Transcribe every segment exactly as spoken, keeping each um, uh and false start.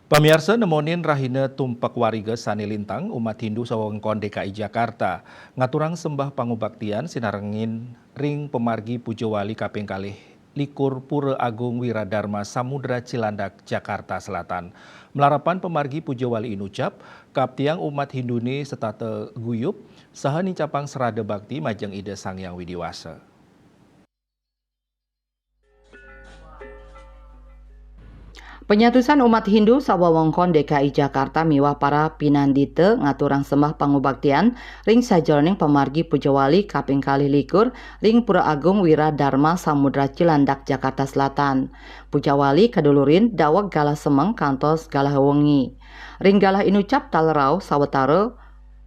Pamiarsa, nemonin rahina tumpek wariga sané lintang, umat Hindu sawewengkon D K I Jakarta ngaturang sembah pangubaktian sinarengin ring pamargi puja wali kaping kalih likur Pura Agung Wiradharma Samudra Cilandak, Jakarta Selatan. Malarapan pamargi puja wali inucap, kaaptiang umat Hinduné setata guyub saha nincapang srada bakti majeng Ida Sang Hyang Widi Wasa. Panyatusan umat Hindu sawewengkon D K I Jakarta miwah para pinandita ngaturang sembah pangubaktian ring sajeroning pamargi puja wali kaping kalih likur ring Pura Agung Wiradharma Samudra Cilandak, Jakarta Selatan. Puja wali kadulurin daweg galah semeng kantos galah wengi. Ring galah inucap taler rauh sawatara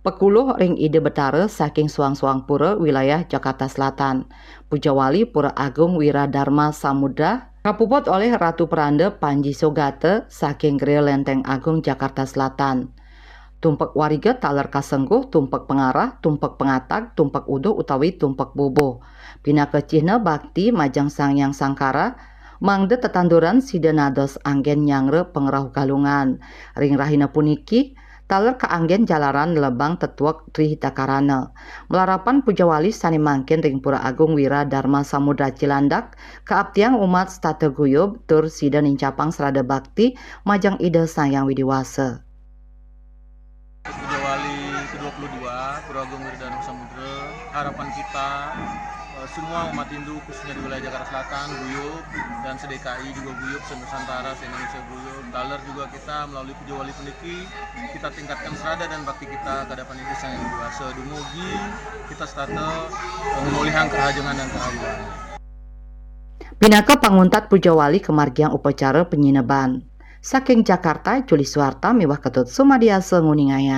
pekuluh ring Ida Betara saking suang-suang pura wilayah Jakarta Selatan. Puja wali Pura Agung Wiradharma Samudra kapuput olih Ratu Peranda Panji Sogata saking Griya Lenteng Agung, Jakarta Selatan. Tumpek wariga taler kasengguh tumpek pangarah, tumpek pangatag, tumpek uduh utawi tumpek bubuh. Pinaka cihna bakti majeng Sang Hyang Sangkara, mangda tetanduran sida nados anggén nyanggra pangrauh Galungan. Ring rahina puniki, taler kaanggén jalaran lebang tetuek Tri Hita Karana. Malarapan puja wali sané mangkin ring Pura Agung Wiradharma Samudra Cilandak, kaaptiang umat setata guyub tur sida nincapang srada bakti majeng Ida Sang Hyang Widi Wasa. Puja Wali kedua puluh dua, Pura Agung Wiradharma Samudra, harapan kita, eh, semua umat Hindu khususnya di wilayah Jakarta Selatan, guyub, dan se-D K I juga guyub, se-Nusantara, se-Indonesia guyub. Taler juga kita melalui Puja Wali puniki, kita tingkatkan srada dan bakti kita ke hadapan Ida Sang Hyang Widi Wasa. Dumugi kita setata, eh, ngamolihang karahajengan dan karahayuan. Pinaka panguntat puja wali kamargiang upacara panyineban. Saking Jakarta, Juli Suarta miwah Ketut Sumadiasa nguningayang.